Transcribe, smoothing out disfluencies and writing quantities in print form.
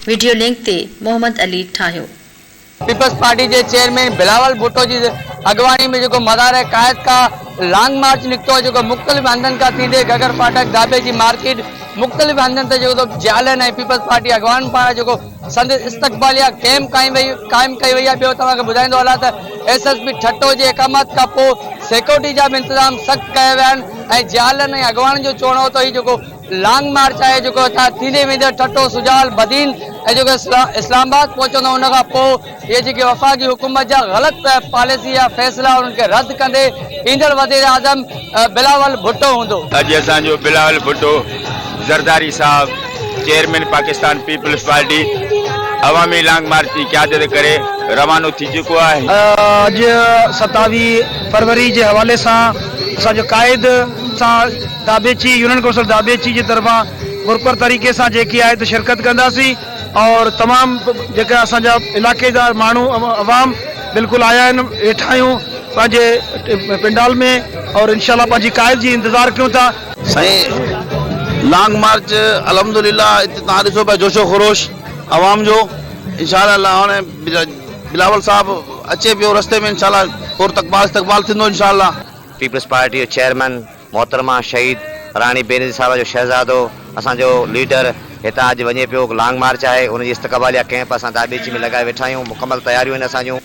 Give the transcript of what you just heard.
Video link تي محمد علي ٺاهيو. Peoples party جي چيئرمين بلاول ڀٽو جي اڳواڻي ۾ جيڪو مزار قائد کان لانگ مارچ نڪتو آهي جيڪو مختلف هنڌن کان ٿيندي گهگهر ڦاٽڪ داٻي جي مارڪيٽ مختلف هنڌن تي جيڪو جيالن ۽ پيپلز پارٽي اڳواڻن پاران جيڪو سندس استقباليه ڪئمپ قائم وئي قائم ڪئي وئي آهي ٻيو توهان کي ٻڌائيندو هلان ته ايس ايس پي ٺٽو جي احڪامات کان پوء سيڪيورٽي جا به انتظام سخت ڪيا ويا آهن ۽ جيالن ۽ اڳواڻن جو چوڻ هو ته هي جيڪو لانگ مارچ آهي جيڪو هتان ٿيندي ويندي ٺٽو، سجاول، بدين ۽ جيڪو اسلام آباد پهچندو ان کان پوء اهي جيڪي وفاقي حڪومت جا غلط پاليسي يا فيصلا انهن کي رد ڪندي ايندڙ وزيراعظم بلاول ڀٽو هوندو. اڄ اسان جو بلاول ڀٽو زرداري صاحب chairman Pakistan peoples party Awami long march جي قيادت ڪري روانو ٿي چڪو آهي. اڄ 27 فروري جي حوالي سان اسان جو قائد سان داٻيچي يونين ڪونسل داٻيچي جي طرفان پرپر طريقي سان جيڪي آهي ته شرڪت ڪنداسين اور تمام جيڪا اسان جا علاقي جا ماڻهو عوام بلڪل آيا آهن ويٺا آهيون پنهنجي پنڊال ۾ اور انشاء الله پنهنجي قائد جي انتظار ڪيون ٿا. سائين لانگ مارچ الحمدلله اتي توهان ڏسو پيا جوش و خروش عوام جو انشاء الله هاڻي بلاول صاحب اچي پيو رستي ۾ انشاء الله پرتقبال استقبال ٿيندو انشاء الله. پيپلز پارٽي جو چيئرمن محترمه شهيد راڻي بينظير صاحبه جو شهزادو اسان جو ليڊر هتان اڄ وڃي پيو لانگ مارچ آهي ان جي استقباليه ڪئمپ اسان داٻيچي ۾ لڳائي ويٺا آهيون مڪمل تياريون آهن اسان جون.